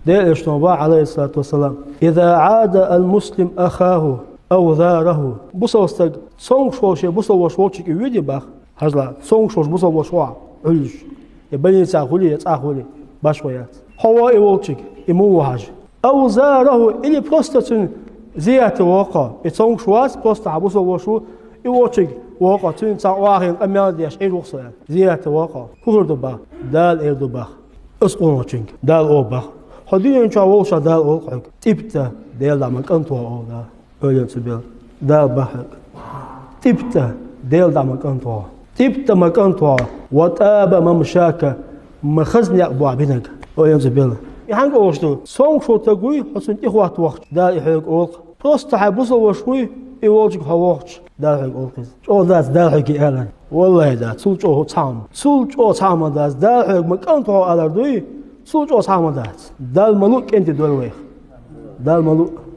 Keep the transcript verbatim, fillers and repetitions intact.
Делан элчано бах, Ӏалайхи ссалату вассалам: «Иза Ӏада ал-муслим ахаху ав зараху». Бусалба стаг цомгуш волча бусалба воша волчунга и вийде бах. Хьажал, цомгуш волча бусалба воша ва хьо Ӏуьллуш, я больницехь хуьлий, я цӀахь хуьлий, башха яц. Хьо ву и волчунга, и муха ву хьажа. Ав зараху, или просто цуьнан зиярте вогӀу хьо. И цомгуш вац, просто хьан бусалба воша ву, и волчунга вогӀу хьо, цуьнан цхьа охьахиъна къамел деш, Ӏийр ву-кх со аьлла. Зиярте вогӀу хьо. ХӀун хир ду бах? Дала эр ду бах. Аса къонахчуьнга Дала олу бах: «Хьо дуьнен чохь волуш Дала олу хьоьга: тӀибта, Делан дуьхьа ма кӀант хьо», олу Дала. Ойла ца бел. Дала бах хьоьга: «ТӀибта, Делан дуьхьа ма кӀант хьо. ТӀибта ма кӀант хьо, ва тӀаба мамшака, ма хаза некъ бу хьан бинарг». Ойла ца бел. И хьаьнга олуш ду? Цомгуш волу стаг вуй, хьо цунна тӀехӀотта вахча, Дала и хьоьга олу-кх. Просто хьан бусалба воша вуй, и волчуьнга хьо вогӀча, Дала хьоьга олу-кх иза. ЧӀогӀа дац Дала хьоьга и алар? Валлахьи, дац. Цул чӀогӀа цхьа хӀума. Цул чӀогӀа цхьа хӀума дац. Дала хьоьга ма кӀант хьо алар дуй, цул чӀогӀа цхьа хӀума дац. Дала ма луъу кӀентий дойла вайх. Дала ма луъу.